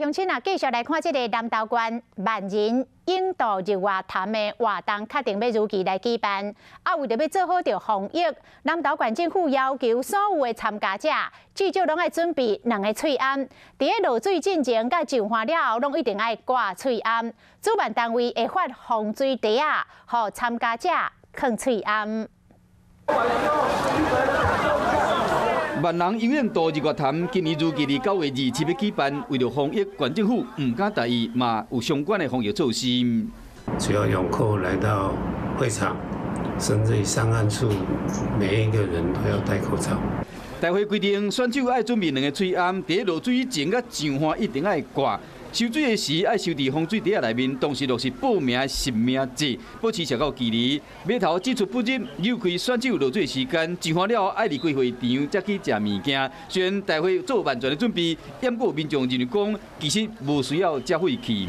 鄉親啊，繼續來看這个南投縣萬人泳渡日月潭的活動，確定欲如期來舉辦。啊，為著欲做好著防疫，南投縣政府要求所有的參加者至少攏愛準備兩个喙罨，佇咧落水進前佮上岸了後，攏一定愛掛喙罨。主辦單位會發防水袋仔，予參加者囥喙罨。萬人游泳渡日月潭，今年如期佇9月27欲舉辦。為著防疫，縣政府毋敢大意，嘛有相關的防疫措施。只要泳客來到會場，甚至於上岸處，每一個人都要戴口罩。大會規定，選手愛準備兩个喙罨，佇落水前佮上岸一定愛掛。收水的時愛收佇防水袋仔內面，同時落實報名實名制，保持社交距離。碼頭進出不入，扭開選手落水時間，上岸了後愛離開會場，才去食物件。雖然大會做萬全的準備，毋過民眾認為講，其實無需要遮費氣。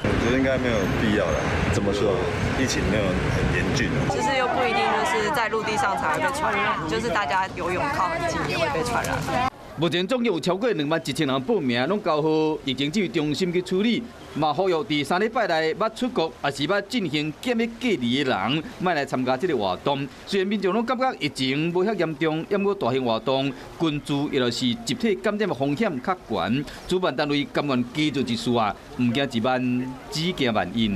我覺得應該沒有必要啦。怎麼說？疫情沒有很嚴峻。就是又不一定就是在陸地上才會被傳染，就是大家游泳靠很近也會被傳染。目前總共有超過21,000人報名，攏交予疫情指揮中心去處理。嘛呼籲佇3禮拜內欲出國，抑是欲進行檢疫隔離的人，莫來參加這个活動。雖然民眾攏感覺疫情無遐嚴重，毋過大型活動群聚，抑是集體感染的風險較懸。主辦單位甘願加做一事啊，毋驚一萬，只驚萬一。